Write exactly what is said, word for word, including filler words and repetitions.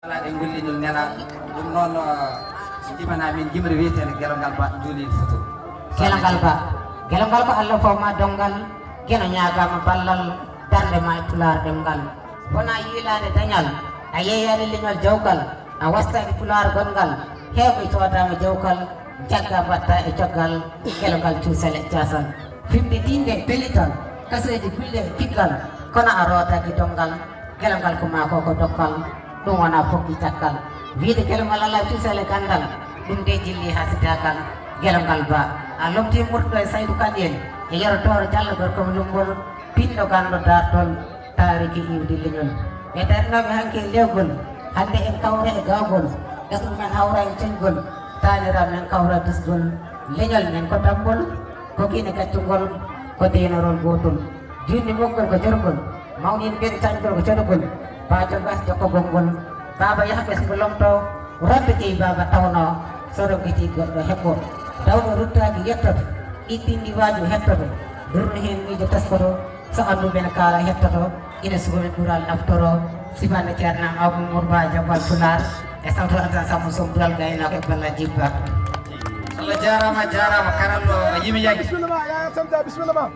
Alaa ɗe ngolli ɗum nela. Ɗum noon, eh, jimana min jimre wiyeteende Gelongal Ba Juulin Futu. Gelongal Ba. Gelongal ko Allah fof ma dongal. Geno ñaagaama ballal. Darnde ma e pulaar ɗemngal. Wona yiilaade dañal. A yeeyaani leñol jawkal. A wastaaki pulaar gonngal. Heewɓe coodaama jawkal. Jagga mbatta e coggal. Gelongal cuusal e caasal. Fimde diinde pellital. Kaseeji gulle e piggal. Kono a rootaaki donngal. Gelongal ko maa ko ko dokkal. Ɗum wonaa fokki cakkal. Wiyde gelongal alaa cuusal e ganndal. Ɗum de jilli haa sitakal. Gelongal ba a lomti murɗo e saydu kan en. E yero tooro jallo gorko mo lumbol. Pinɗo ganndo dartol. Taariki iwdi leñol. Ɓe darnooɓe hanki e lewgol. Hannde en kawra e gawgol. Ɓesngu men hawra e coñgol. Taanira men kawra dusgol. Leñol men ko tambol. Ko kine gaccungol. Ko deenorol gootol. Junni moggol ko jorgol. Mawnin ɓen cañgol ko codogol. Baajol gas jokkogol ngol. Baaba yah ɓesngu lomto. Rodde jeyi baaba tawno. So roggiti goɗɗo heɓɓo. Dawɗo ruttaaki yettoto. Ittindi waaju hettoto. Durno heen miijo teskoto. So anndu ɓen kaala hettoto. Ina suka ɓe ɓural naftoro. Sifanno ceernam aw mo murba jabbal pulaar. E sawto atan sammo som duwal gaynako e balla jibba. Allah jaaraama, a jaaraama karallo, a yimi yagi. Bisimilla ma, yaya tamta, bisimilla ma.